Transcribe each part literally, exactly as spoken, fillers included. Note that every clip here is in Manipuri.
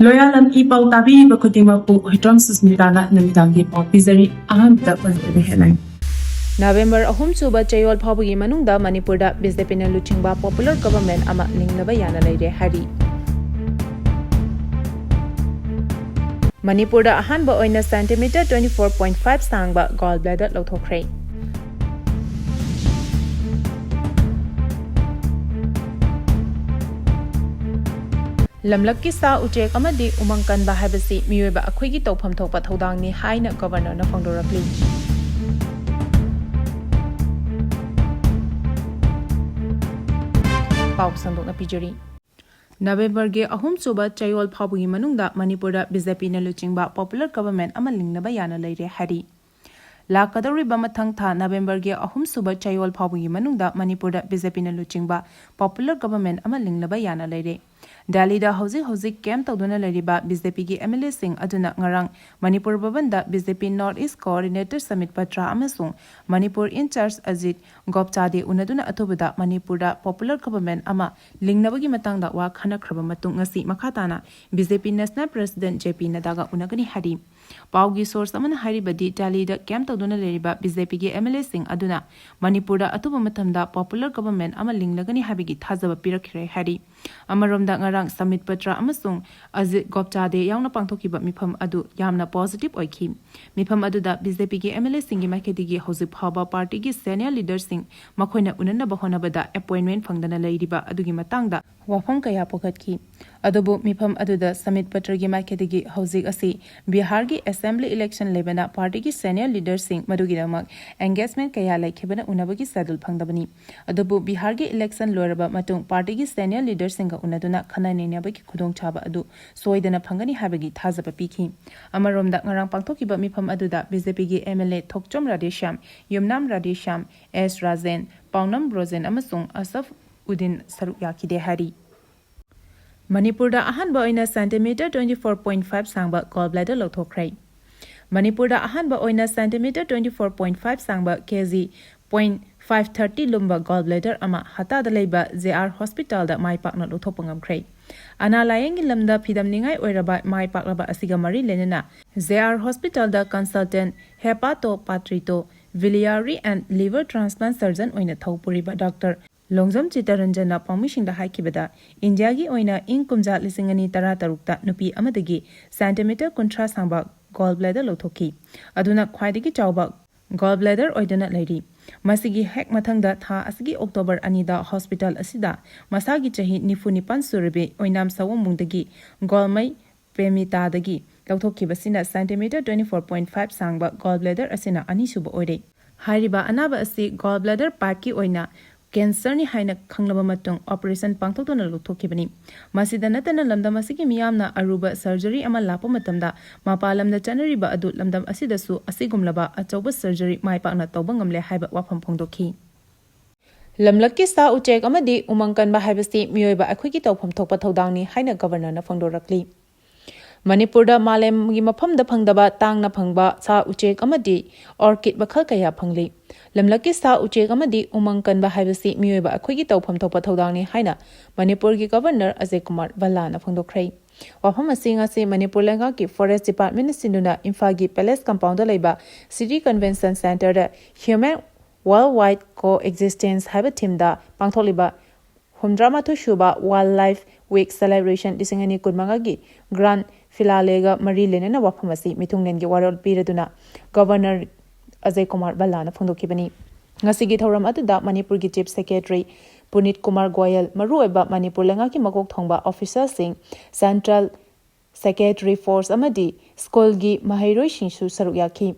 ꯂꯣꯌꯥꯂꯝ ꯏ ꯄꯥꯎ ꯇꯥꯕꯤꯔꯤꯕ ꯈꯨꯗꯤꯡꯃꯛꯄꯨ ꯍꯨꯏꯗ꯭ꯔꯣꯝ ꯁꯨꯁꯃꯤꯇꯥꯅ ꯅꯨꯃꯤꯗꯥꯡꯒꯤ ꯄꯥꯎ ꯄꯤꯖꯔꯤ꯫ ꯑꯍꯥꯟꯕꯗ ꯃꯅꯤꯄꯨꯔꯒꯤ ꯍꯦꯗꯂꯥꯏꯟ꯫ ꯅꯕꯦꯝꯕꯔ ꯑꯍꯨꯝ ꯁꯨꯕ ꯆꯌꯣꯜ ꯐꯥꯎꯕꯒꯤ ꯃꯅꯨꯡꯗ ꯃꯅꯤꯄꯨꯔꯗ ꯕꯤꯖꯦꯄꯤꯅ ꯂꯨꯆꯤꯡꯕ ꯄꯣꯄꯨꯂꯔ ꯒꯚꯔꯟꯃꯦꯟꯠ ꯑꯃ ꯂꯤꯡꯅꯕ ꯌꯥꯅ ꯂꯩꯔꯦ ꯍꯥꯏꯔꯤ꯫ ꯃꯅꯤꯄꯨꯔꯗ ꯑꯍꯥꯟꯕ ꯑꯣꯏꯅ centimetre twenty four point five ꯁꯥꯡꯕ ꯒꯣꯜ ꯕ꯭ꯂꯦꯗꯔ ꯂꯧꯊꯣꯛꯈ꯭ꯔꯦ꯫ ꯂꯝꯂꯛꯀꯤ ꯁꯥ ꯎꯆꯦꯛ ꯑꯃꯗꯤ ꯎꯃꯪ ꯀꯟꯕ ꯍꯥꯏꯕꯁꯤ ꯃꯤꯑꯣꯏꯕ ꯑꯩꯈꯣꯏꯒꯤ ꯇꯧꯐꯝ ꯊꯣꯛꯄ ꯊꯧꯗꯥꯡꯅꯤ ꯍꯥꯏꯅ ꯒꯕꯔꯅꯔꯅ ꯐꯣꯡꯗꯣꯔꯛꯂꯤ꯫ ꯄꯥꯎ ꯁꯟꯗꯣꯛꯅ ꯄꯤꯖꯔꯤ꯫ ꯅꯕꯦꯝꯕꯔꯒꯤ ꯑꯍꯨꯝ ꯁꯨꯕ ꯆꯌꯣꯜ ꯐꯥꯎꯕꯒꯤ ꯃꯅꯨꯡꯗ ꯃꯅꯤꯄꯨꯔꯗ ꯕꯤꯖꯦꯄꯤꯅ ꯂꯨꯆꯤꯡꯕ ꯄꯣꯄꯨꯂꯔ ꯒꯚꯔꯟꯃꯦꯟꯠ ꯑꯃ ꯂꯤꯡꯅꯕ ꯌꯥꯅ ꯂꯩꯔꯦ ꯍꯥꯏꯔꯤ꯫ ꯂꯥꯛꯀꯗꯧꯔꯤꯕ ꯃꯊꯪ ꯊꯥ ꯅꯕꯦꯝꯕꯔꯒꯤ ꯑꯍꯨꯝ ꯁꯨꯕ ꯆꯌꯣꯜ ꯐꯥꯎꯕꯒꯤ ꯃꯅꯨꯡꯗ ꯃꯅꯤꯄꯨꯔꯗ ꯕꯤꯖꯦꯄꯤꯅ ꯂꯨꯆꯤꯡꯕ ꯄꯣꯄꯨꯂꯔ ꯒꯚꯔꯟꯃꯦꯟꯠ ꯑꯃ ꯂꯤꯡꯅꯕ ꯌꯥꯅ ꯂꯩꯔꯦ꯫ ꯗꯦꯜꯂꯤꯗ ꯍꯧꯖꯤꯛ ꯍꯧꯖꯤꯛ ꯀꯦꯝꯞ ꯇꯧꯗꯨꯅ ꯂꯩꯔꯤꯕ ꯕꯤꯖꯦꯄꯤꯒꯤ ꯑꯦꯝ ꯑꯦꯜ ꯑꯦꯁꯤꯡ ꯑꯗꯨꯅ ꯉꯔꯥꯡ ꯃꯅꯤꯄꯨꯔ ꯚꯕꯟꯗ BJP north east coordinator Sambit Patra ꯑꯃꯁꯨꯡ ꯃꯅꯤꯄꯨꯔ ꯏꯟꯆꯥꯔꯖ ꯑꯖꯤꯠ ꯒꯣꯞꯆꯥꯗꯦ ꯎꯅꯗꯨꯅ ꯑꯊꯨꯕꯗ ꯃꯅꯤꯄꯨꯔꯗ ꯄꯣꯄꯨꯂꯔ ꯒꯚꯔꯟꯃꯦꯟꯠ ꯑꯃ ꯂꯤꯡꯅꯕꯒꯤ ꯃꯇꯥꯡꯗ ꯋꯥ ꯈꯟꯅꯈ꯭ꯔꯕ ꯃꯇꯨꯡ ꯉꯁꯤ ꯃꯈꯥ ꯇꯥꯅ ꯕꯤꯖꯦꯄꯤ ꯅꯦꯁꯅꯦꯜ ꯄ꯭ꯔꯦꯁꯤꯗꯦꯟꯠ ꯖꯦ ꯄꯤ ꯅꯗꯥꯒ ꯎꯅꯒꯅꯤ ꯍꯥꯏꯔꯤ꯫ ꯄꯥꯎꯒꯤ ꯁꯣꯔꯁ ꯑꯃꯅ ꯍꯥꯏꯔꯤꯕꯗꯤ ꯗꯦꯜꯂꯤꯗ ꯀꯦꯝꯞ ꯇꯧꯗꯨꯅ ꯂꯩꯔꯤꯕ ꯕꯤꯖꯦꯄꯤꯒꯤ ꯑꯦꯝ ꯑꯦꯜ ꯑꯦꯁꯤꯡ ꯑꯗꯨꯅ ꯃꯅꯤꯄꯨꯔꯗ ꯑꯊꯨꯕ ꯃꯇꯝꯗ ꯄꯣꯄꯨꯂꯔ ꯒꯚꯔꯟꯃꯦꯟꯠ ꯑꯃ ꯂꯤꯡꯂꯒꯅꯤ ꯍꯥꯏꯕꯒꯤ ꯊꯥꯖꯕ ꯄꯤꯔꯛꯈ꯭ꯔꯦ ꯍꯥꯏꯔꯤ꯫ ꯑꯃꯔꯣꯝꯗ ꯉꯔꯥꯡ ꯁꯃꯤꯠ ꯄꯇ꯭ꯔꯥ ꯑꯃꯁꯨꯡ ꯑꯖꯤꯠ ꯒꯣꯞꯆꯥꯗꯦ ꯌꯥꯎꯅ ꯄꯥꯡꯊꯣꯛꯈꯤꯕ ꯃꯤꯐꯝ ꯑꯗꯨ ꯌꯥꯝꯅ ꯄꯣꯖꯤꯇꯤꯚ ꯑꯣꯏꯈꯤ꯫ ꯃꯤꯐꯝ ꯑꯗꯨꯗ ꯕꯤꯖꯦꯄꯤꯒꯤ ꯑꯦꯝ ꯑꯦꯜ ꯑꯦꯁꯤꯡꯒꯤ ꯃꯥꯏꯀꯩꯗꯒꯤ ꯍꯧꯖꯤꯛ ꯐꯥꯎꯕ ꯄꯥꯔꯇꯤꯒꯤ ꯁꯦꯅꯤꯌꯔ ꯂꯤꯗꯔꯁꯤꯡ ꯃꯈꯣꯏꯅ ꯎꯅꯅꯕ ꯍꯣꯠꯅꯕꯗ ꯑꯦꯄꯣꯏꯟꯃꯦꯟꯠ ꯐꯪꯗꯅ ꯂꯩꯔꯤꯕ ꯑꯗꯨꯒꯤ ꯃꯇꯥꯡꯗ ꯋꯥꯐꯝ ꯀꯌꯥ ꯄꯨꯈꯠꯈꯤ꯫ ꯑꯗꯨꯕꯨ ꯃꯤꯐꯝ ꯑꯗꯨꯗ ꯁꯃꯤꯠ ꯄꯇ꯭ꯔꯒꯤ ꯃꯥꯏꯀꯩꯗꯒꯤ ꯍꯧꯖꯤꯛ ꯑꯁꯤ ꯕꯤꯍꯥꯔꯒꯤ ꯑꯦꯁꯦꯝꯕ꯭ꯂꯤ ꯏꯂꯦꯛꯁꯟ ꯂꯩꯕꯅ ꯄꯥꯔꯇꯤꯒꯤ ꯁꯦꯅꯤꯌꯔ ꯂꯤꯗꯔꯁꯤꯡ ꯃꯗꯨꯒꯤꯗꯃꯛ ꯑꯦꯡꯒꯦꯖꯃꯦꯟꯠ ꯀꯌꯥ ꯂꯩꯈꯤꯕꯅ ꯎꯅꯕꯒꯤ ꯁꯦꯗꯨꯜ ꯐꯪꯗꯕꯅꯤ꯫ ꯑꯗꯨꯕꯨ ꯕꯤꯍꯥꯔꯒꯤ ꯏꯂꯦꯛꯁꯟ ꯂꯣꯏꯔꯕ ꯃꯇꯨꯡ ꯄꯥꯔꯇꯤꯒꯤ ꯁꯦꯅꯤꯌꯔ ꯂꯤꯗꯔꯁꯤꯡꯒ ꯎꯅꯗꯨꯅ ꯈꯟꯅ ꯅꯩꯅꯕꯒꯤ ꯈꯨꯗꯣꯡꯆꯥꯕ ꯑꯗꯨ ꯁꯣꯏꯗꯅ ꯐꯪꯒꯅꯤ ꯍꯥꯏꯕꯒꯤ ꯊꯥꯖꯕ ꯄꯤꯈꯤ꯫ ꯑꯃꯔꯣꯝꯗ ꯉꯔꯥꯡ ꯄꯥꯡꯊꯣꯛꯈꯤꯕ ꯃꯤꯐꯝ ꯑꯗꯨꯗ ꯕꯤꯖꯦꯄꯤꯒꯤ ꯑꯦꯝ ꯑꯦꯜ ꯑꯦ ꯊꯣꯛꯆꯣꯝ ꯔꯥꯙꯦꯁ꯭ꯌꯥꯝ, ꯌꯨꯝꯅꯥꯝ ꯔꯥꯙꯦꯁ꯭ꯌꯥꯝ, ꯑꯦꯁ ꯔꯥꯖꯦꯟ, ꯄꯥꯎꯅꯝ ꯕ꯭ꯔꯣꯖꯦꯟ ꯑꯃꯁꯨꯡ ꯑꯁꯐ ꯎꯗꯤꯟ ꯁꯔꯨꯛ ꯌꯥꯈꯤꯗꯦ ꯍꯥꯏꯔꯤ꯫ ꯃꯅꯤꯄꯨꯔꯗ ꯑꯍꯥꯟꯕ ꯑꯣꯏꯅ centimetre twenty four point five ꯁꯥꯡꯕ ꯒꯣꯜ ꯕ꯭ꯂꯦꯗꯔ ꯂꯧꯊꯣꯛꯈ꯭ꯔꯦ꯫ ꯃꯅꯤꯄꯨꯔꯗ ꯑꯍꯥꯟꯕ ꯑꯣꯏꯅ centimetre twenty four point five ꯁꯥꯡꯕ ꯀꯦ ꯖꯤ ꯄꯣꯏꯟ ꯐꯥꯏꯚ ꯊꯥꯔꯇꯤ ꯂꯨꯝꯕ ꯒꯣꯜ ꯕ꯭ꯂꯦꯗꯔ ꯑꯃ ꯍꯇꯥꯗ ꯂꯩꯕ ꯖꯦ ꯑꯥꯔ ꯍꯣꯁꯄꯤꯇꯥꯜꯗ ꯃꯥꯏ ꯄꯥꯛꯅ ꯂꯧꯊꯣꯛꯄ ꯉꯝꯈ꯭ꯔꯦ꯫ ꯑꯅꯥ ꯂꯥꯌꯦꯡꯒꯤ ꯂꯝꯗ ꯐꯤꯗꯝꯅꯤꯡꯉꯥꯏ ꯑꯣꯏꯔꯕ ꯃꯥꯏ ꯄꯥꯛꯂꯕ ꯑꯁꯤꯒ ꯃꯔꯤ ꯂꯩꯅꯅ ꯖꯦ ꯑꯥꯔ ꯍꯣꯁꯄꯤꯇꯥꯜꯗ consultant hepatopatrito biliary and liver transplant surgeon ꯑꯣꯏꯅ ꯊꯧ ꯄꯨꯔꯤꯕ ꯗꯥꯛꯇꯔ ꯂꯣꯡꯖꯝ ꯆꯤꯇꯔꯟꯖꯟꯅ ꯄꯥꯎꯃꯤꯁꯤꯡꯗ ꯍꯥꯏꯈꯤꯕꯗ, ꯏꯟꯗꯤꯌꯥꯒꯤ ꯑꯣꯏꯅ ꯏꯪ ꯀꯨꯝꯖꯥ ꯂꯤꯁꯤꯡ ꯑꯅꯤ ꯇꯔꯥ ꯇꯔꯨꯛꯇ ꯅꯨꯄꯤ ꯑꯃꯗꯒꯤ ꯁꯦꯟꯇꯤꯃꯤꯇꯔ ꯀꯨꯟꯊ꯭ꯔꯥ ꯁꯥꯡꯕ ꯒꯣꯜ ꯕ꯭ꯂꯦꯗꯔ ꯂꯧꯊꯣꯛꯈꯤ꯫ ꯑꯗꯨꯅ ꯈ꯭ꯋꯥꯏꯗꯒꯤ ꯆꯥꯎꯕ ꯒꯣꯜ ꯕ꯭ꯂꯦꯗꯔ ꯑꯣꯏꯗꯨꯅ ꯂꯩꯔꯤ꯫ ꯃꯁꯤꯒꯤ ꯍꯦꯛ ꯃꯊꯪꯗ ꯊꯥ ꯑꯁꯤꯒꯤ ꯑꯣꯛꯇꯣꯕꯔ ꯑꯅꯤꯗ ꯍꯣꯁꯄꯤꯇꯥꯜ ꯑꯁꯤꯗ ꯃꯁꯥꯒꯤ ꯆꯍꯤ ꯅꯤꯐꯨ ꯅꯤꯄꯥꯟ ꯁꯨꯔꯕꯤ ꯑꯣꯏꯅꯥꯝ ꯁꯑꯣꯝꯕꯨꯡꯗꯒꯤ ꯒꯣꯜꯃꯩ ꯄ꯭ꯔꯦꯃꯤꯇꯥꯗꯒꯤ ꯂꯧꯊꯣꯛꯈꯤꯕꯁꯤꯅ centimetre twenty four point five ꯁꯥꯡꯕ ꯒꯣꯜ ꯕ꯭ꯂꯦꯗꯔ ꯑꯁꯤꯅ ꯑꯅꯤꯁꯨꯕ ꯑꯣꯏꯔꯦ꯫ ꯍꯥꯏꯔꯤꯕ ꯑꯅꯥꯕ ꯑꯁꯤ ꯒꯣꯜ ꯕ꯭ꯂꯦꯗꯔ ꯄꯥꯏꯞꯀꯤ ꯑꯣꯏꯅ ꯀꯦꯟꯁꯔꯅꯤ ꯍꯥꯏꯅ ꯈꯪꯂꯕ ꯃꯇꯨꯡ ꯑꯣꯄꯔꯦꯁꯟ ꯄꯥꯡꯊꯣꯛꯇꯨꯅ ꯂꯧꯊꯣꯛꯈꯤꯕꯅꯤ꯫ ꯃꯁꯤꯗ ꯅꯠꯇꯅ ꯂꯝꯗꯝ ꯑꯁꯤꯒꯤ ꯃꯤꯌꯥꯝꯅ ꯑꯔꯨꯕ ꯁꯔꯖꯔꯤ ꯑꯃ ꯂꯥꯛꯄ ꯃꯇꯝꯗ ꯃꯄꯥꯟ ꯂꯝꯗ ꯆꯠꯅꯔꯤꯕ ꯑꯗꯨ ꯂꯝꯗꯝ ꯑꯁꯤꯗꯁꯨ ꯑꯁꯤꯒꯨꯝꯂꯕ ꯑꯆꯧꯕ ꯁꯔꯖꯔꯤ ꯃꯥꯏ ꯄꯥꯛꯅ ꯇꯧꯕ ꯉꯝꯂꯦ ꯍꯥꯏꯕ ꯋꯥꯐꯝ ꯐꯣꯡꯗꯣꯛꯈꯤ꯫ ꯂꯝꯂꯛꯀꯤ ꯁꯥ ꯎꯆꯦꯛ ꯑꯃꯗꯤ ꯎꯃꯪ ꯀꯟꯕ ꯍꯥꯏꯕꯁꯤ ꯃꯤꯑꯣꯏꯕ ꯑꯩꯈꯣꯏꯒꯤ ꯇꯧꯐꯝ ꯊꯣꯛꯄ ꯊꯧꯗꯥꯡꯅꯤ ꯍꯥꯏꯅ ꯒꯕꯔꯅꯔꯅ ꯐꯣꯡꯗꯣꯔꯛꯂꯤ꯫ ꯃꯅꯤꯄꯨꯔꯗ ꯃꯥꯂꯦꯝꯒꯤ ꯃꯐꯝꯗ ꯐꯪꯗꯕ ꯇꯥꯡꯅ ꯐꯪꯕ ꯁꯥ ꯎꯆꯦꯛ ꯑꯃꯗꯤ ꯑꯣꯔꯀꯤꯗ ꯃꯈꯜ ꯀꯌꯥ ꯐꯪꯂꯤ꯫ ꯂꯝꯂꯛꯀꯤ ꯁꯥ ꯎꯆꯦꯛ ꯑꯃꯗꯤ ꯎꯃꯪ ꯀꯟꯕ ꯍꯥꯏꯕꯁꯤ ꯃꯤꯑꯣꯏꯕ ꯑꯩꯈꯣꯏꯒꯤ ꯇꯧꯐꯝ ꯊꯣꯛꯄ ꯊꯧꯗꯥꯡꯅꯤ ꯍꯥꯏꯅ ꯃꯅꯤꯄꯨꯔꯒꯤ ꯒꯕꯔꯅꯔ ꯑꯖꯌ ꯀꯨꯃꯥꯔ ꯚꯜꯂꯥꯅ ꯐꯣꯡꯗꯣꯛꯈ꯭ꯔꯦ꯫ ꯋꯥꯐꯝ ꯑꯁꯤ ꯉꯁꯤ ꯃꯅꯤꯄꯨꯔ ꯂꯩꯉꯥꯛꯀꯤ ꯐꯣꯔꯦꯁ ꯗꯤꯄꯥꯔꯠꯃꯦꯟꯅ ꯁꯤꯟꯗꯨꯅ ꯏꯝꯐꯥꯜꯒꯤ ꯄꯦꯂꯦꯁ ꯀꯝꯄꯥꯎꯟꯗ ꯂꯩꯕ ꯁꯤꯇꯤ ꯀꯟꯚꯦꯟꯁꯟ ꯁꯦꯟꯇꯔꯗ Human Worldwide Coexistence ꯍꯥꯏꯕ ꯊꯤꯝꯗ ꯄꯥꯡꯊꯣꯛꯂꯤꯕ ꯍꯨꯝꯗ꯭ꯔꯥꯃꯥꯊꯣꯏ ꯁꯨꯕ Wildlife Week Celebration ꯂꯤꯁꯤꯡ ꯑꯅꯤ ꯀꯨꯟꯃꯉꯥꯒꯤ ꯒ꯭ꯔꯥꯟ ꯐꯤꯂꯥꯂꯦꯒ ꯃꯔꯤ ꯂꯩꯅꯅ ꯋꯥꯐꯝ ꯑꯁꯤ ꯃꯤꯊꯨꯡꯂꯦꯟꯒꯤ ꯋꯥꯔꯣꯜ ꯄꯤꯔꯗꯨꯅ ꯒꯕꯔꯅꯔ ꯑꯖꯌ ꯀꯨꯃꯥꯔ ꯚꯜꯂꯥꯅ ꯐꯣꯡꯗꯣꯛꯈꯤꯕꯅꯤ꯫ ꯉꯁꯤꯒꯤ ꯊꯧꯔꯝ ꯑꯗꯨꯗ ꯃꯅꯤꯄꯨꯔꯒꯤ ꯆꯤꯐ ꯁꯦꯀ꯭ꯔꯦꯇꯔꯤ ꯄꯨꯅꯤꯠ ꯀꯨꯃꯥꯔ ꯒꯣꯌꯜ, ꯃꯔꯨꯑꯣꯏꯕ ꯃꯅꯤꯄꯨꯔ ꯂꯩꯉꯥꯛꯀꯤ ꯃꯀꯣꯛ ꯊꯣꯡꯕ ꯑꯣꯐꯤꯁꯔꯁꯤꯡ, ꯁꯦꯟꯇ꯭ꯔꯦꯜ ꯁꯦꯀ꯭ꯔꯦꯇꯔꯤ ꯐꯣꯔꯁ ꯑꯃꯗꯤ ꯁ꯭ꯀꯨꯜꯒꯤ ꯃꯍꯩꯔꯣꯏꯁꯤꯡꯁꯨ ꯁꯔꯨꯛ ꯌꯥꯈꯤ꯫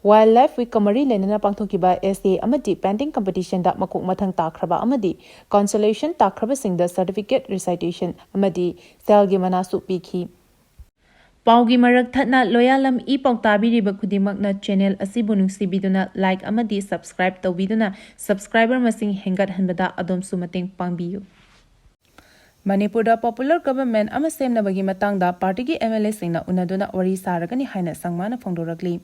Wildlife Weekꯀ ꯃꯔꯤ ꯂꯩꯅꯅ ꯄꯥꯡꯊꯣꯛꯈꯤꯕ essay ꯑꯃꯗꯤ painting competitionꯗ ꯃꯀꯣꯛ ꯃꯊꯪ ꯇꯥꯈ꯭ꯔꯕ ꯑꯃꯗꯤ consolation ꯇꯥꯈ꯭ꯔꯕꯁꯤꯡꯗ certificate, recitation ꯑꯃꯗꯤ ꯁꯦꯜꯒꯤ ꯃꯅꯥꯁꯨ ꯄꯤꯈꯤ꯫ ꯄꯥꯎꯒꯤ ꯃꯔꯛ ꯊꯠꯅ ꯂꯣꯌꯥꯂꯝ ꯏ ꯄꯥꯎ ꯇꯥꯕꯤꯔꯤꯕ ꯈꯨꯗꯤꯡꯃꯛꯅ channel ꯑꯁꯤꯕꯨ ꯅꯨꯡꯁꯤꯕꯤꯗꯨꯅ like ꯑꯃꯗꯤ subscribe ꯇꯧꯕꯤꯗꯨꯅ subscriber ꯃꯁꯤꯡ ꯍꯦꯟꯒꯠꯍꯟꯕꯗ ꯑꯗꯣꯝꯁꯨ ꯃꯇꯦꯡ ꯄꯥꯡꯕꯤꯌꯨ꯫ ꯃꯅꯤꯄꯨꯔꯗ popular government ꯑꯃ ꯁꯦꯝꯅꯕꯒꯤ ꯃꯇꯥꯡꯗ ꯄꯥꯔꯇꯤꯒꯤ MLAꯁꯤꯡꯅ ꯎꯅꯗꯨꯅ ꯋꯥꯔꯤ ꯁꯥꯔꯒꯅꯤ ꯍꯥꯏꯅ ꯁꯪꯃꯥꯅ ꯐꯣꯡꯗꯣꯔꯛꯂꯤ꯫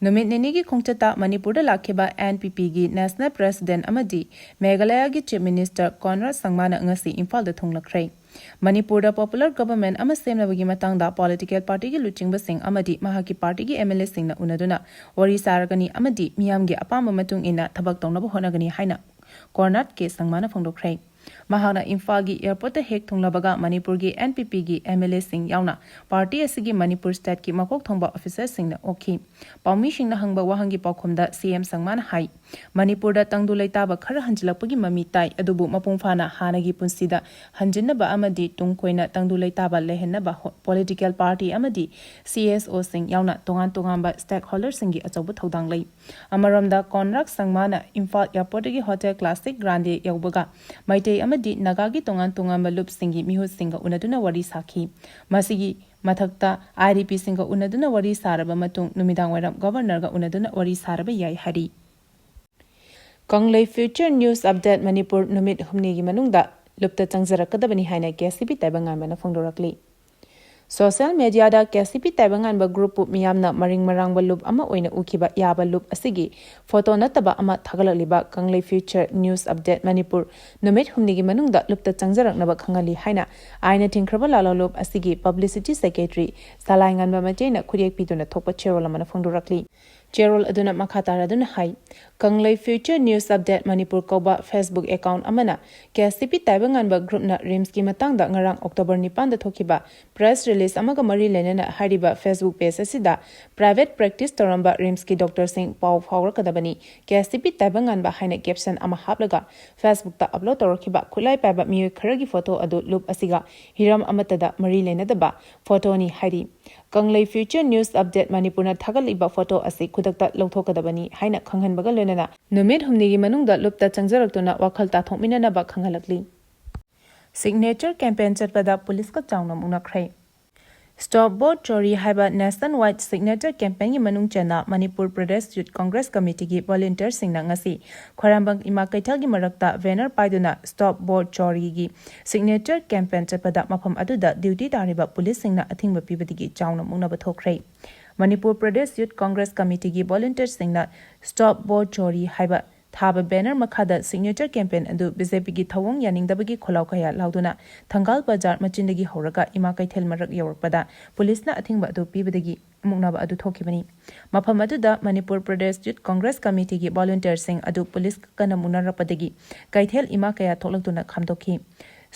ꯅꯨꯃꯤꯠ ꯅꯤꯅꯤꯒꯤ ꯈꯣꯡꯆꯠꯇ ꯃꯅꯤꯄꯨꯔꯗ ꯂꯥꯛꯈꯤꯕ NPPꯒꯤ National President ꯑꯃꯗꯤ ꯃꯦꯘꯥꯂꯌꯒꯤ Chief Minister ꯀꯣꯟꯔꯥꯗ ꯁꯪꯃꯥꯅ ꯉꯁꯤ ꯏꯝꯐꯥꯜꯗ ꯊꯨꯡꯂꯈ꯭ꯔꯦ꯫ ꯃꯅꯤꯄꯨꯔꯗ popular government ꯑꯃ ꯁꯦꯝꯅꯕꯒꯤ ꯃꯇꯥꯡꯗ political partyꯒꯤ ꯂꯨꯆꯤꯡꯕꯁꯤꯡ ꯑꯃꯗꯤ ꯃꯍꯥꯛꯀꯤ partyꯒꯤ MLAꯁꯤꯡꯅ ꯎꯅꯗꯨꯅ ꯋꯥꯔꯤ ꯁꯥꯔꯒꯅꯤ ꯑꯃꯗꯤ ꯃꯤꯌꯥꯝꯒꯤ ꯑꯄꯥꯝꯕ ꯃꯇꯨꯡ ꯏꯟꯅ ꯊꯕꯛ ꯇꯧꯅꯕ ꯍꯣꯠꯅꯒꯅꯤ ꯍꯥꯏꯅ ꯀꯣꯟꯔꯥꯗ ꯀꯦ ꯁꯪꯃꯥꯅ ꯐꯣꯡꯗꯣꯛꯈ꯭ꯔꯦ꯫ ꯃꯍꯥꯛꯅ ꯏꯝꯐꯥꯜꯒꯤ airportꯇ ꯍꯦꯛ ꯊꯨꯡꯂꯕꯒ ꯃꯅꯤꯄꯨꯔꯒꯤ NPPꯒꯤ MLAꯁꯤꯡ ꯌꯥꯎꯅ party ꯑꯁꯤꯒꯤ ꯃꯅꯤꯄꯨꯔ stateꯀꯤ ꯃꯀꯣꯛ ꯊꯣꯡꯕ officerꯁꯤꯡꯅ ꯑꯣꯛꯈꯤ꯫ ꯄꯥꯎꯃꯤꯁꯤꯡꯅ ꯍꯪꯕ ꯋꯥꯍꯪꯒꯤ ꯄꯥꯎꯈꯨꯝꯗ CM ꯁꯪꯃꯥꯅ ꯍꯥꯏ, ꯃꯅꯤꯄꯨꯔꯗ ꯇꯪꯗꯨ ꯂꯩꯇꯥꯕ ꯈꯔ ꯍꯟꯖꯤꯜꯂꯛꯄꯒꯤ ꯃꯃꯤ ꯇꯥꯏ, ꯑꯗꯨꯕꯨ ꯃꯄꯨꯡ ꯐꯥꯅ ꯍꯥꯟꯅꯒꯤ ꯄꯨꯟꯁꯤꯗ ꯍꯟꯖꯤꯟꯅꯕ ꯑꯃꯗꯤ ꯇꯨꯡ ꯀꯣꯏꯅ ꯇꯪꯗꯨ ꯂꯩꯇꯥꯕ ꯂꯩꯍꯟꯅꯕ ꯍꯣ-, political party ꯑꯃꯗꯤ CSOꯁꯤꯡ ꯌꯥꯎꯅ ꯇꯣꯉꯥꯟ ꯇꯣꯉꯥꯟꯕ stakeholderꯁꯤꯡꯒꯤ ꯑꯆꯧꯕ ꯊꯧꯗꯥꯡ ꯂꯩ꯫ ꯑꯃꯔꯣꯝꯗ ꯀꯣꯟꯔꯥꯗ ꯁꯪꯃꯥꯅ Imphal airportꯇꯒꯤ Hotel Classic Grande ꯌꯧꯕꯒ Meitei ꯑꯃꯗꯤ ꯅꯥꯒꯥꯒꯤ ꯇꯣꯉꯥꯟ ꯇꯣꯉꯥꯟꯕ ꯂꯨꯞꯁꯤꯡꯒꯤ ꯃꯤꯍꯨꯠꯁꯤꯡꯒ ꯎꯅꯗꯨꯅ ꯋꯥꯔꯤ ꯁꯥꯈꯤ꯫ ꯃꯁꯤꯒꯤ ꯃꯊꯛꯇ IDPꯁꯤꯡꯒ ꯎꯅꯗꯨꯅ ꯋꯥꯔꯤ ꯁꯥꯔꯕ ꯃꯇꯨꯡ ꯅꯨꯃꯤꯗꯥꯡꯋꯥꯏꯔꯝ Governorꯒ ꯎꯅꯗꯨꯅ ꯋꯥꯔꯤ ꯁꯥꯔꯕ ꯌꯥꯏ ꯍꯥꯏꯔꯤ꯫ ꯀꯪꯂꯩ Future News Update ꯃꯅꯤꯄꯨꯔ ꯅꯨꯃꯤꯠ ꯍꯨꯝꯅꯤꯒꯤ ꯃꯅꯨꯡꯗ ꯂꯨꯞꯇ ꯆꯪꯖꯔꯛꯀꯗꯕꯅꯤ ꯍꯥꯏꯅ KCP ꯇꯥꯏꯕꯪꯉꯥꯟꯕꯅ ꯐꯣꯡꯗꯣꯔꯛꯂꯤ꯫ Social mediaꯗ KCP ꯇꯥꯏꯕꯪꯉꯥꯟꯕ groupꯄꯨ ꯃꯤꯌꯥꯝꯅ ꯃꯔꯤꯡ ꯃꯔꯥꯡꯕ ꯂꯨꯞ ꯑꯃ ꯑꯣꯏꯅ ꯎꯈꯤꯕ ꯌꯥꯕ ꯂꯨꯞ ꯑꯁꯤꯒꯤ photo ꯅꯠꯇꯕ ꯑꯃ ꯊꯥꯒꯠꯂꯛꯂꯤꯕ ꯀꯪꯂꯩ Future News Update ꯃꯅꯤꯄꯨꯔ ꯅꯨꯃꯤꯠ ꯍꯨꯝꯅꯤꯒꯤ ꯃꯅꯨꯡꯗ ꯂꯨꯞꯇ ꯆꯪꯖꯔꯛꯅꯕ ꯈꯪꯍꯜꯂꯤ ꯍꯥꯏꯅ ꯑꯥꯏꯟꯅ ꯊꯤꯡꯈ꯭ꯔꯕ ꯂꯥꯂꯣꯡ ꯂꯨꯞ ꯑꯁꯤꯒꯤ publicity secretary ꯁꯂꯥꯏꯉꯥꯟꯕ ꯃꯩꯇꯩꯅ ꯈꯨꯠꯌꯦꯛ ꯄꯤꯗꯨꯅ ꯊꯣꯛꯄ ꯆꯦꯔꯣꯜ ꯑꯃꯅ ꯐꯣꯡꯗꯣꯔꯛꯂꯤ꯫ ꯆꯦꯔꯣꯜ ꯑꯗꯨꯅ ꯃꯈꯥ ꯇꯥꯔꯗꯨꯅ ꯍꯥꯏ, ꯀꯪꯂꯩ Future News Update ꯃꯅꯤꯄꯨꯔ ꯀꯧꯕ Facebook account ꯑꯃꯅ KCP ꯇꯥꯏꯕꯪꯉꯥꯟꯕ groupꯅ RIMSꯀꯤ ꯃꯇꯥꯡꯗ ꯉꯔꯥꯡ October ꯅꯤꯄꯥꯟꯗ ꯊꯣꯛꯈꯤꯕ press release ꯑꯃꯒ ꯃꯔꯤ ꯂꯩꯅꯅ ꯍꯥꯏꯔꯤꯕ Facebook page ꯑꯁꯤꯗ private practice ꯇꯧꯔꯝꯕ RIMSꯀꯤ doctorꯁꯤꯡ ꯄꯥꯎ ꯐꯥꯎꯔꯛꯀꯗꯕꯅꯤ, KCP ꯇꯥꯏꯕꯪꯉꯥꯟꯕ ꯍꯥꯏꯅ caption ꯑꯃ ꯍꯥꯞꯂꯒ Facebookꯇ upload ꯇꯧꯔꯛꯈꯤꯕ ꯈꯨꯠꯂꯥꯏ ꯄꯥꯏꯕ ꯃꯤꯑꯣꯏ ꯈꯔꯒꯤ photo ꯑꯗꯨ ꯂꯨꯞ ꯑꯁꯤꯒ ꯍꯤꯔꯝ ꯑꯃꯠꯇꯗ ꯃꯔꯤ ꯂꯩꯅꯗꯕ photoꯅꯤ ꯍꯥꯏꯔꯤ꯫ ꯀꯪꯂꯩ Future News Update ꯃꯅꯤꯄꯨꯔꯅ ꯊꯥꯒꯠꯂꯤꯕ photo ꯑꯁꯤ ꯈꯨꯗꯛꯇ ꯂꯧꯊꯣꯛꯀꯗꯕꯅꯤ ꯍꯥꯏꯅ ꯈꯪꯍꯟꯕꯒ ꯂꯣꯏꯅꯅ ꯅꯨꯃꯤꯠ ꯍꯨꯝꯅꯤꯒꯤ ꯃꯅꯨꯡꯗ ꯂꯨꯞꯇ ꯆꯪꯖꯔꯛꯇꯨꯅ ꯋꯥꯈꯜ ꯇꯥꯊꯣꯛꯃꯤꯟꯅꯅꯕ ꯈꯪꯍꯜꯂꯛꯂꯤ꯫ Signature campaign ꯆꯠꯄꯗ ꯄꯨꯂꯤꯁꯀ ꯆꯥꯎꯅ ꯃꯨꯛꯅꯈ꯭ꯔꯦ꯫ Stop Vote Chori ꯍꯥꯏꯕ nationwide signature campaignꯒꯤ ꯃꯅꯨꯡ ꯆꯟꯅ ꯃꯅꯤꯄꯨꯔ ꯄ꯭ꯔꯗꯦꯁ Youth Congress Committeeꯒꯤ volunteerꯁꯤꯡꯅ ꯉꯁꯤ ꯈ꯭ꯋꯥꯏꯔꯝꯕꯟ ꯏꯃꯥ ꯀꯩꯊꯦꯜꯒꯤ ꯃꯔꯛꯇ banner ꯄꯥꯏꯗꯨꯅ Stop Vote Choriꯒꯤ signature campaign ꯆꯠꯄꯗ ꯃꯐꯝ ꯑꯗꯨꯗ duty ꯇꯥꯔꯤꯕ ꯄꯨꯂꯤꯁꯁꯤꯡꯅ ꯑꯊꯤꯡꯕ ꯄꯤꯕꯗꯒꯤ ꯆꯥꯎꯅ ꯃꯨꯛꯅꯕ ꯊꯣꯛꯈ꯭ꯔꯦ꯫ ꯃꯅꯤꯄꯨꯔ ꯄ꯭ꯔꯗꯦꯁ ꯌꯨꯠ ꯀꯣꯡꯒ꯭ꯔꯦꯁ ꯀꯃꯤꯇꯤꯒꯤ ꯚꯣꯂꯨꯟꯇꯤꯌꯔꯁꯤꯡꯅ Stop Bhot Chori ꯍꯥꯏꯕ ꯊꯥꯕ ꯕꯦꯅꯔ ꯃꯈꯥꯗ ꯁꯤꯒꯅꯦꯆꯔ ꯀꯦꯝꯄꯦꯟ ꯑꯗꯨ ꯕꯤ ꯖꯦ ꯄꯤꯒꯤ ꯊꯧꯑꯣꯡ ꯌꯥꯅꯤꯡꯗꯕꯒꯤ ꯈꯣꯜꯂꯥꯎ ꯀꯌꯥ ꯂꯥꯎꯗꯨꯅ ꯊꯪꯒꯥꯜ ꯕꯖꯥꯔ ꯃꯆꯤꯟꯗꯒꯤ ꯍꯧꯔꯒ ꯏꯃꯥ ꯀꯩꯊꯦꯜ ꯃꯔꯛ ꯌꯧꯔꯛꯄꯗ ꯄꯨꯂꯤꯁꯅ ꯑꯊꯤꯡꯕ ꯑꯗꯨ ꯄꯤꯕꯗꯒꯤ ꯃꯨꯛꯅꯕ ꯑꯗꯨ ꯊꯣꯛꯈꯤꯕꯅꯤ꯫ ꯃꯐꯝ ꯑꯗꯨꯗ ꯃꯅꯤꯄꯨꯔ ꯄ꯭ꯔꯗꯦꯁ ꯌꯨꯠ ꯀꯣꯡꯒ꯭ꯔꯦꯁ ꯀꯃꯤꯇꯤꯒꯤ ꯚꯣꯂꯨꯟꯇꯤꯌꯔꯁꯤꯡ ꯑꯗꯨ ꯄꯨꯂꯤꯁꯀ ꯀꯟꯅ ꯃꯨꯛꯅꯔꯛꯄꯗꯒꯤ ꯀꯩꯊꯦꯜ ꯏꯃꯥ ꯀꯌꯥ ꯊꯣꯛꯂꯛꯇꯨꯅ ꯈꯥꯝꯗꯣꯛꯈꯤ꯫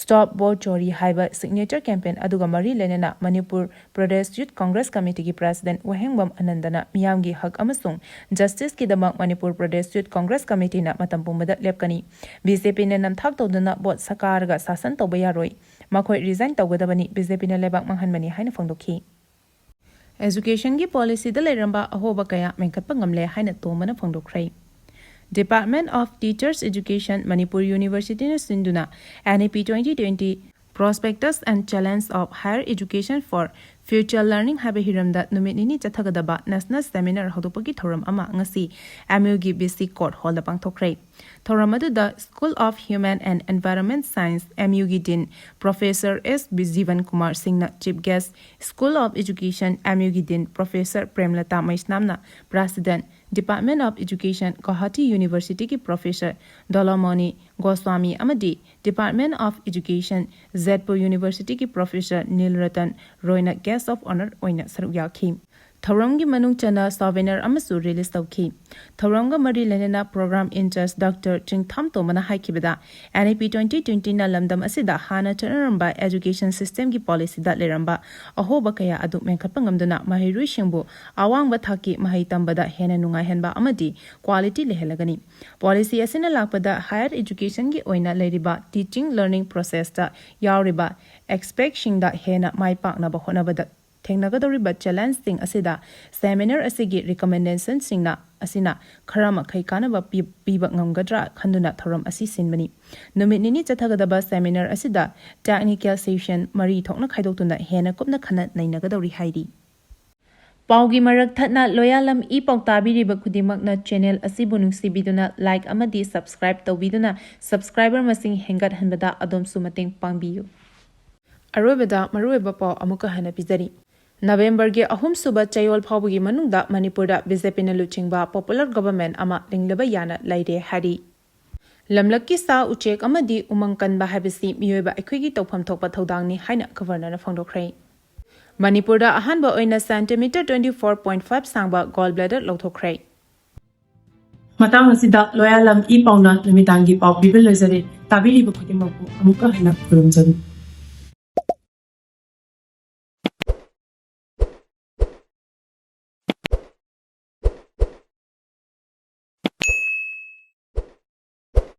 Stop Bhot Chori ꯍꯥꯏꯕ ꯁꯤꯒꯅꯦꯆꯔ ꯀꯦꯝꯄꯦꯟ ꯑꯗꯨꯒ ꯃꯔꯤ ꯂꯩꯅꯅ ꯃꯅꯤꯄꯨꯔ ꯄ꯭ꯔꯗꯦꯁ ꯌꯨꯠ ꯀꯣꯡꯒ꯭ꯔꯦꯁ ꯀꯃꯤꯇꯤꯒꯤ ꯄ꯭ꯔꯦꯁꯤꯗꯦꯟꯠ ꯋꯥꯍꯦꯡꯕꯝ ꯑꯅꯟꯗꯅ ꯃꯤꯌꯥꯝꯒꯤ ꯍꯛ ꯑꯃꯁꯨꯡ ꯖꯁꯇꯤꯁꯀꯤꯗꯃꯛ ꯃꯅꯤꯄꯨꯔ ꯄ꯭ꯔꯗꯦꯁ ꯌꯨꯠ ꯀꯣꯡꯒ꯭ꯔꯦꯁ ꯀꯃꯤꯇꯤꯅ ꯃꯇꯝ ꯄꯨꯝꯕꯗ ꯂꯦꯞꯀꯅꯤ꯫ ꯕꯤ ꯖꯦ ꯄꯤꯅ ꯅꯝꯊꯥꯛ ꯇꯧꯗꯨꯅ ꯚꯣꯠ ꯁꯔꯀꯥꯔꯒ ꯁꯥꯁꯟ ꯇꯧꯕ ꯌꯥꯔꯣꯏ꯫ ꯃꯈꯣꯏ ꯔꯤꯖꯥꯏꯟ ꯇꯧꯒꯗꯕꯅꯤ꯫ ꯕꯤ ꯖꯦ ꯄꯤꯅ ꯂꯩꯕꯥꯛ ꯃꯥꯡꯍꯟꯕꯅꯤ ꯍꯥꯏꯅ ꯐꯣꯡꯗꯣꯛꯈꯤ꯫ ꯑꯦꯖꯨꯀꯦꯁꯟꯒꯤ ꯄꯣꯂꯤꯁꯤꯗ ꯂꯩꯔꯝꯕ ꯑꯍꯣꯕ ꯀꯌꯥ ꯃꯦꯟꯈꯠꯄ ꯉꯝꯂꯦ ꯍꯥꯏꯅ ꯇꯣꯝꯕꯅ ꯐꯣꯡꯗꯣꯛꯈ꯭ꯔꯦ꯫ Department of Teachers Education, Manipur ꯌꯨꯅꯤꯚꯔꯁꯤꯇꯤꯅ ꯁꯤꯟꯗꯨꯅ N E P twenty twenty Prospects and Challenges of Higher Education for Future Learning ꯍꯥꯏꯕ ꯍꯤꯔꯝꯗ ꯅꯨꯃꯤꯠ ꯅꯤꯅꯤ ꯆꯠꯊꯒꯗꯕ ꯅꯦꯁꯅꯦꯜ ꯁꯦꯃꯤꯅꯥꯔ ꯍꯧꯗꯣꯛꯄꯒꯤ ꯊꯧꯔꯝ ꯑꯃ ꯉꯁꯤ M U ꯒꯤ B C Court Hall ꯗ ꯄꯥꯡꯊꯣꯛꯈ꯭ꯔꯦ꯫ ꯊꯧꯔꯝ ꯑꯗꯨꯗ School of Human and Environment Science, M U ꯒꯤ Dean Professor S B Jeevan Kumar Singh ꯅ Chief Guest, School of Education, M U ꯒꯤ Dean Professor Premlata Meisnam ꯅ President, Department of Education, Gauhati University ꯒꯤ Professor Dolamoni Goswami ꯑꯃꯗꯤ Department of Education, Jodhpur University ꯒꯤ Professor Nil Ratan Roy ꯅ Guest of Honour ꯑꯣꯏꯅ ꯁꯔꯨꯛ ꯌꯥꯈꯤ꯫ ꯊꯧꯔꯝꯒꯤ ꯃꯅꯨꯡ ꯆꯟꯅ ꯁꯣꯚꯦꯅꯔ ꯑꯃꯁꯨ ꯔꯤꯂꯤꯖ ꯇꯧꯈꯤ꯫ ꯊꯧꯔꯝꯒ ꯃꯔꯤ ꯂꯩꯅꯅ ꯄ꯭ꯔꯣꯒ꯭ꯔꯥꯝ ꯏꯟꯆꯥꯔꯖ ꯗꯥꯛꯇꯔ ꯆꯤꯡꯊꯥꯝ ꯇꯣꯝꯕꯅ ꯍꯥꯏꯈꯤꯕꯗ, N E P twenty twenty ꯅ ꯂꯝꯗꯝ ꯑꯁꯤꯗ ꯍꯥꯟꯅ ꯆꯠꯅꯔꯝꯕ ꯑꯦꯖꯨꯀꯦꯁꯟ ꯁꯤꯁꯇꯦꯝꯒꯤ ꯄꯣꯂꯤꯁꯤꯗ ꯂꯩꯔꯝꯕ ꯑꯍꯣꯕ ꯀꯌꯥ ꯑꯗꯨ ꯃꯦꯟꯈꯠꯄ ꯉꯝꯗꯨꯅ ꯃꯍꯩꯔꯣꯏꯁꯤꯡꯕꯨ ꯑꯋꯥꯡꯕ ꯊꯥꯛꯀꯤ ꯃꯍꯩ ꯇꯝꯕꯗ ꯍꯦꯟꯅ ꯅꯨꯡꯉꯥꯏꯍꯟꯕ ꯑꯃꯗꯤ ꯀ꯭ꯋꯥꯂꯤꯇꯤ ꯂꯩꯍꯜꯂꯒꯅꯤ꯫ ꯄꯣꯂꯤꯁꯤ ꯑꯁꯤꯅ ꯂꯥꯛꯄꯗ ꯍꯥꯌꯔ ꯑꯦꯖꯨꯀꯦꯁꯟꯒꯤ ꯑꯣꯏꯅ ꯂꯩꯔꯤꯕ ꯇꯤꯆꯤꯡ ꯂꯔꯅꯤꯡ ꯄ꯭ꯔꯣꯁꯦꯁꯇ ꯌꯥꯎꯔꯤꯕ ꯑꯦꯛꯁꯄꯦꯛꯁꯤꯡꯗ ꯍꯦꯟꯅ ꯃꯥꯏ ꯄꯥꯛꯅꯕ ꯍꯣꯠꯅꯕꯗ ꯊꯦꯡꯅꯒꯗꯧꯔꯤꯕ ꯆꯦꯂꯦꯟꯖꯁꯤꯡ ꯑꯁꯤꯗ ꯁꯦꯃꯤꯅꯥꯔ ꯑꯁꯤꯒꯤ ꯔꯤꯀꯃꯦꯟꯗꯦꯁꯟꯁꯤꯡꯅ ꯑꯁꯤꯅ ꯈꯔ ꯃꯈꯩ ꯀꯥꯟꯅꯕ ꯄꯤ-, ꯄꯤꯕ ꯉꯝꯒꯗ꯭ꯔꯥ ꯈꯟꯗꯨꯅ ꯊꯧꯔꯝ ꯑꯁꯤ ꯁꯤꯟꯕꯅꯤ꯫ ꯅꯨꯃꯤꯠ ꯅꯤꯅꯤ ꯆꯠꯊꯒꯗꯕ ꯁꯦꯃꯤꯅꯥꯔ ꯑꯁꯤꯗ ꯇꯦꯛꯅꯤꯀꯦꯜ ꯁꯦꯁꯟ ꯃꯔꯤ ꯊꯣꯛꯅ ꯈꯥꯏꯗꯣꯛꯇꯨꯅ ꯍꯦꯟꯅ ꯀꯨꯞꯅ ꯈꯟꯅ ꯅꯩꯅꯒꯗꯧꯔꯤ ꯍꯥꯏꯔꯤ꯫ ꯄꯥꯎꯒꯤ ꯃꯔꯛ ꯊꯠꯅ ꯂꯣꯌꯥꯂꯝ ꯏ ꯄꯥꯎ ꯇꯥꯕꯤꯔꯤꯕ ꯈꯨꯗꯤꯡꯃꯛꯅ ꯆꯦꯅꯦꯜ ꯑꯁꯤꯕꯨ ꯅꯨꯡꯁꯤꯕꯤꯗꯨꯅ ꯂꯥꯏꯛ ꯑꯃꯗꯤ ꯁꯕꯁꯀ꯭ꯔꯥꯏꯕ ꯇꯧꯕꯤꯗꯨꯅ ꯁꯕꯁꯀ꯭ꯔꯥꯏꯕꯔ ꯃꯁꯤꯡ ꯍꯦꯟꯒꯠꯍꯟꯕꯗ ꯑꯗꯣꯝꯁꯨ ꯃꯇꯦꯡ ꯄꯥꯡꯕꯤꯌꯨ꯫ ꯑꯔꯣꯏꯕꯗ ꯃꯔꯨꯑꯣꯏꯕ ꯄꯥꯎ ꯑꯃꯨꯛꯀ ꯍꯟꯅ ꯄꯤꯖꯔꯤ꯫ ꯅꯕꯦꯝꯕꯔꯒꯤ ꯑꯍꯨꯝꯁꯨꯕ ꯆꯌꯣꯜ ꯐꯥꯎꯕꯒꯤ ꯃꯅꯨꯡꯗ ꯃꯅꯤꯄꯨꯔꯗ ꯕꯤ ꯖꯦ ꯄꯤꯅ ꯂꯨꯆꯤꯡꯕ ꯄꯣꯄꯨꯂꯔ ꯒꯣꯚꯔꯟꯃꯦꯟꯠ ꯑꯃ ꯂꯤꯡꯂꯕ ꯌꯥꯅ ꯂꯩꯔꯦ ꯍꯥꯏꯔꯤ꯫ ꯂꯝꯂꯛꯀꯤ ꯁꯥ ꯎꯆꯦꯛ ꯑꯃꯗꯤ ꯎꯃꯪ ꯀꯟꯕ ꯍꯥꯏꯕꯁꯤ ꯃꯤꯑꯣꯏꯕ ꯑꯩꯈꯣꯏꯒꯤ ꯇꯧꯐꯝ ꯊꯣꯛꯄ ꯊꯧꯗꯥꯡꯅꯤ ꯍꯥꯏꯅ ꯒꯚꯔꯅꯔꯅ ꯐꯣꯡꯗꯣꯛꯈ꯭ꯔꯦ꯫ ꯃꯅꯤꯄꯨꯔꯗ ꯑꯍꯥꯟꯕ ꯑꯣꯏꯅ centimetre twenty four point five ꯁꯥꯡꯕ ꯒꯣꯜ ꯕ꯭ꯂꯦꯗꯔ ꯂꯧꯊꯣꯛꯈ꯭ꯔꯦ꯫ ꯃꯇꯥꯡ ꯑꯁꯤꯗ ꯂꯣꯌꯥꯂꯝ ꯏ ꯄꯥꯎꯅ ꯅꯨꯃꯤꯗꯥꯡꯒꯤ ꯄꯥꯎ ꯄꯤꯕ ꯂꯣꯏꯖꯔꯦ꯫ ꯇꯥꯕꯤꯔꯤꯕ ꯈꯨꯗꯤꯡꯃꯛꯄꯨ ꯑꯃꯨꯛꯀ ꯍꯟꯅ ꯈꯨꯔꯨꯝꯖꯔꯤ꯫